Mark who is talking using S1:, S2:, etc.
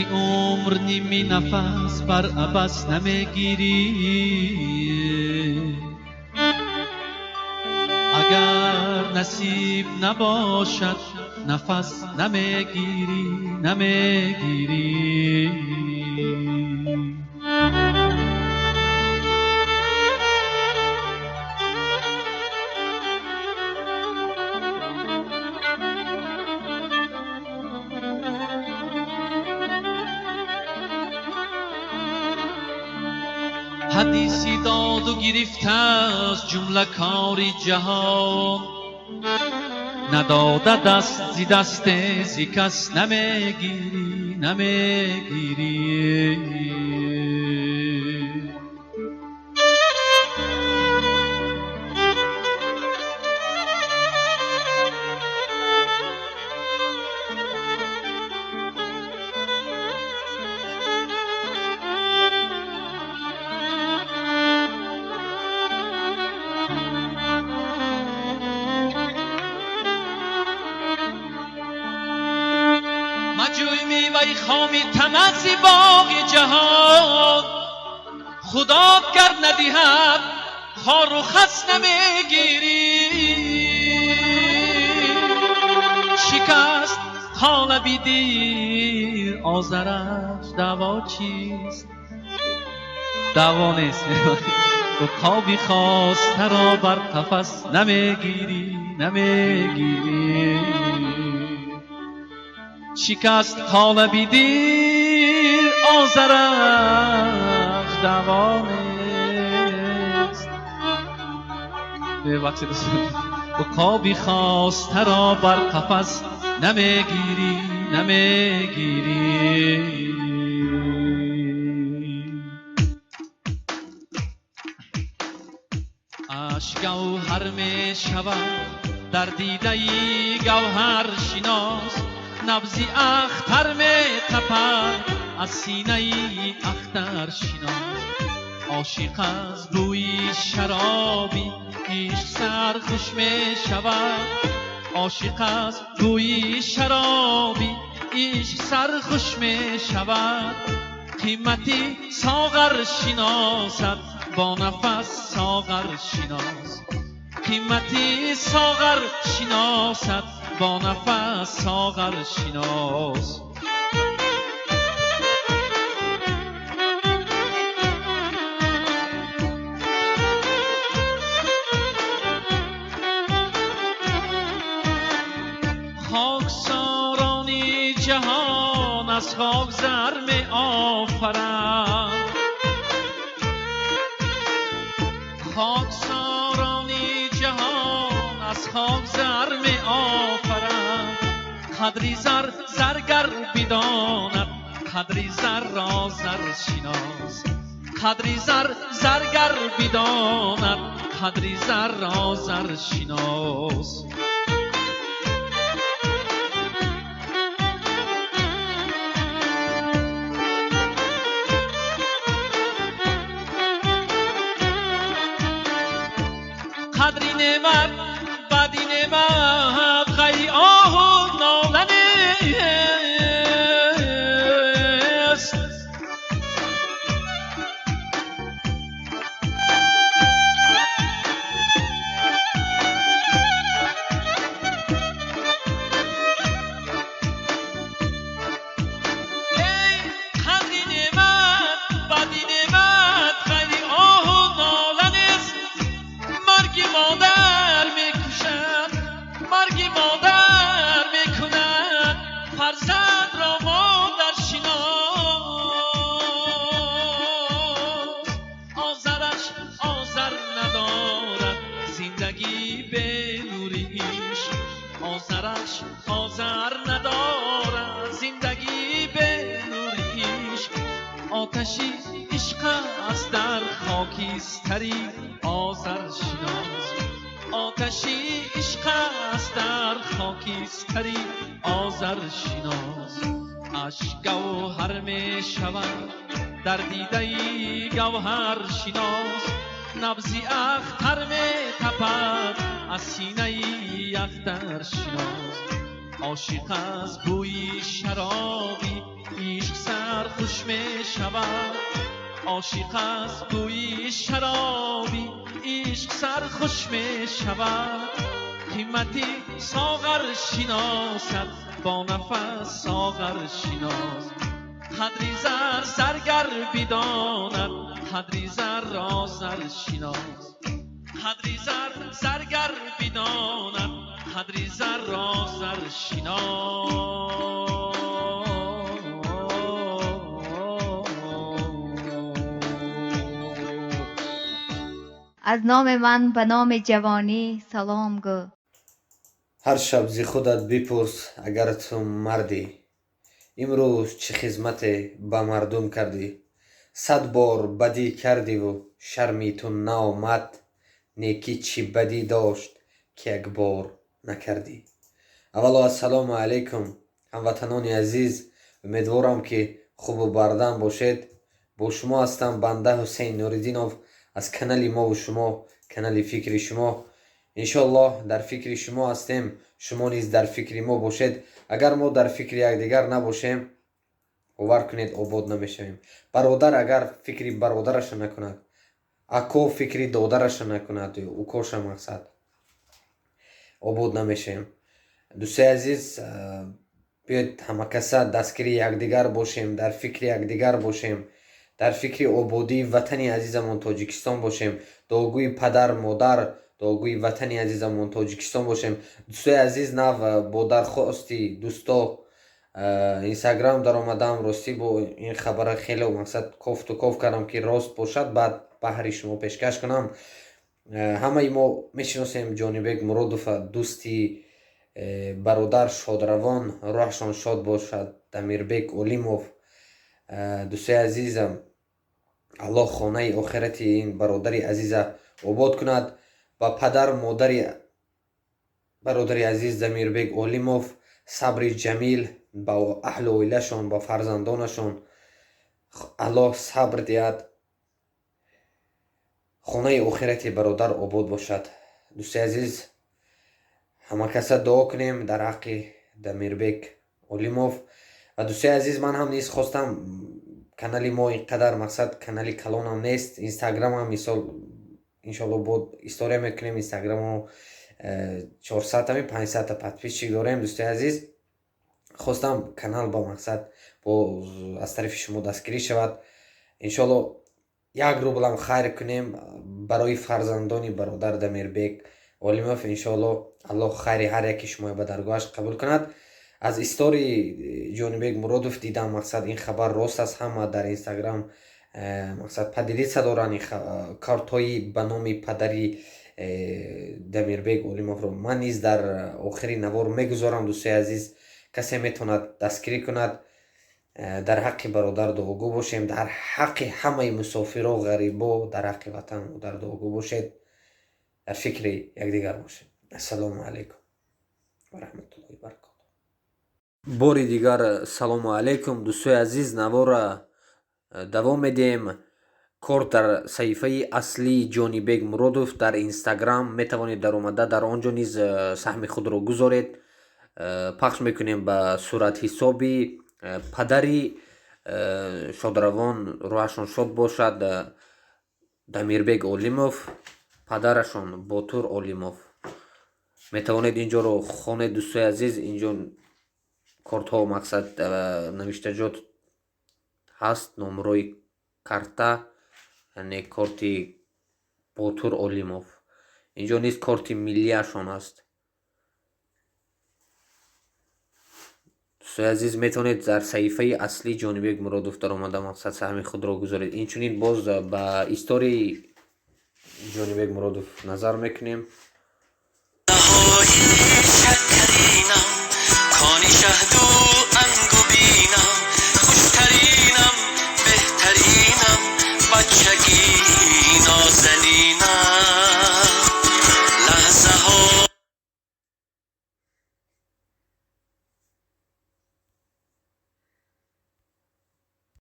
S1: Ними умр, ними нафас бар абас намегирӣ. Агар насиб набошад нафас намегирӣ, намегирӣ. Ҳадиси доду гирифтааст ҷумла кори ҷаҳон, надода даст зи дасте зи кас намегирӣ, намегирӣ. Маҷӯй меваи хоми тамаъи боғи ҷаҳон, Худо гар надиҳад хору хас намегирӣ. Шикаст қолаби дил озараш даъво чист? Даъво нест. Уқоби хостаро бар қафас намегирӣ, намегирӣ. Шикаст қолаби дил озараш даъво нест. Бебахшид, уқоби хостаро бар қафас намегирӣ, намегирӣ. Ашк гавҳар мешавад дар дидаи гавҳаршинос, набзи ахтар метапад аз синаи ахтаршинос. Ошиқ аз бӯи шароби ишқ сархуш мешавад, ошиқ аз бӯи шароби ишқ сархуш мешавад. Қимати соғар шиносад бо нафас соғар шинос, қимати соғар шиносад бо нафас соғар шинос. Хоксорони ҷаҳон аз хок зар меофаранд, хоксорони ҷаҳон аз хок зар меофаранд. Қадри зар заргар бидонад, қадри зарро заршинос. Қадри зар заргар бидонад, қадри зарро заршинос. Қадри неъмат баъди неъмат ғайри оҳу нола нест. Эй қадри неъмат баъди неъмат ғайри оҳу нола нест. Марги модар мекушад, марги модар мекунад фарзандро модаршинос. Озараш озар надорад зиндагӣ бе нури ишқ, озараш озар надорад зиндагӣ бе нури ишқ. Оташи ишқ аст дар хокистари озаршинос, оташи ишқ аст дар хокистари озаршинос. Ашк гавҳар мешавад дар дидаи гавҳаршинос, набзи ахтар метапад аз синаи ахтаршинос. Ошиқ аз бӯи шароби ишқ сархуш мешавад. Ошиқ аз бӯи шароби ишқ сархуш мешавад. Қимати соғар шиносад, бо нафас соғар шинос. Қадри зар заргар бидонад, қадри зарро зар шинос. Қадри зар заргар бидонад, қадри зарро зар шинос.
S2: Аз номи ман ба номи ҷавонӣ салом гӯ.
S3: Ҳар шаб зи худат бипурс, агар ту мардӣ, имрӯз чӣ хизмате ба мардум кардӣ? 100 бор бадӣ кардиву шарми ту наомад, некӣ чӣ бадӣ дошт, ки як бор накардӣ. Аввало ассалому алайкум, ҳамватанони азиз, умедворам, ки хубу бардам бошед. Бо шумо ҳастам банда Ҳусейн Нуриддинов аз канали мову шумо, канали фикри шумо. Иншоаллоҳ дар фикри шумо ҳастем, шумо низ дар фикри мо бошед. Агар мо дар фикри якдигар набошем, бовар кунед, обод намешавем. Бародар агар фикри бародараша накунад, ако фикри додараша накунад, укоша мақсад, обод намешавем. Дӯстои азиз, биёед ҳамакаса дастгири якдигар бошем, дар фикри якдигар бошем, дар фикри ободии ватани азизамон Тоҷикистон бошем, дуогӯи падар, модар, дуогӯи ватани азизамон Тоҷикистон бошем. Дӯстои азиз, нав бо дархости дӯсто Инстаграм даромадам. Ростӣ бо ин хабара хеле мақсад кофту ков кардам, ки рост бошад, баъд баҳри шумо пешкаш кунам. Ҳамаи мо мешиносем Ҷонибек Муродова, дӯсти бародар шодравон, рӯҳашон шод бошад, Дамирбек Олимов. Дӯстои азизам, Аллоҳ хонаи охирати ин бародари азиза обод кунад. Ба падар модари бародари азиз Дамирбек Олимов сабри ҷамил, ба аҳлу оилашон, ба фарзандонашон Аллоҳ сабр диҳад. Хонаи охирати бародар обод бошад. Дӯстои азиз, ҳамакаса дуо кунем дар ҳаққи Дамирбек Олимов. Ва дӯстои азиз, ман ҳам низ хостам, канали мо ин қадар мақсад канали калонам нест, инстаграмам мисол иншоалло бо история мекунем. Инстаграмо 400-ами 500-та подписчик дорем. Дӯстои азиз, хостам канал ба мақсад бо аз тарафи шумо дастгирӣ шавад. Иншоалло як рублам хайр кунем барои фарзандони бародар Дамирбек Олимов. Иншоалло Аллоҳ хайри ҳар яки шуморо ба даргоҳаш қабул кунад. Аз истории Ҷонибек Муродов дидам, мақсад ин хабар рост аст. Ҳама дар Инстаграм мақсад поделиться доранд картҳои ба номи падари Дамирбек Олимовро. Ман низ дар охири навор мегузорам. Дӯстои азиз, касе метавонад дастгирӣ кунад. Дар ҳаққи бародар дуогӯ бошем, дар ҳаққи ҳамаи мусофиро, ғарибо, дар ҳаққи ватан модар дуогӯ бошед, дар фикри якдигар бошем. Ассалому алайкум ва раҳматуллоҳи баракоту. Бори дигар салому алайкум, дӯстои азиз, навора давом медиҳем. Кор дар саҳифаи аслии Ҷонибек Муродов дар Инстаграм метавонед даромада, дар он ҷо низ саҳми худро гузоред. Пахш мекунем ба суратҳисоби падари шодравон, рӯҳашон шод бошад, Дамирбек Олимов, падарашон Ботур Олимов. Метавонед инҷоро хонед, дӯстои азиз. Инҷо кортҳо мақсад навиштаҷот ҳаст, номрои карта, яъне корти Ботур Олимов. Инҷо низ корти миллиашон аст. Дӯстои азиз, метавонед дар саҳифаи аслии Ҷонибек Муродов даромада мақсад саҳми худро гузоред. Инчунин боз ба истории Ҷонибек Муродов назар мекунем.
S4: Кони шаҳду ангубинам, хуштаринам, беҳтаринам, бачагӣ.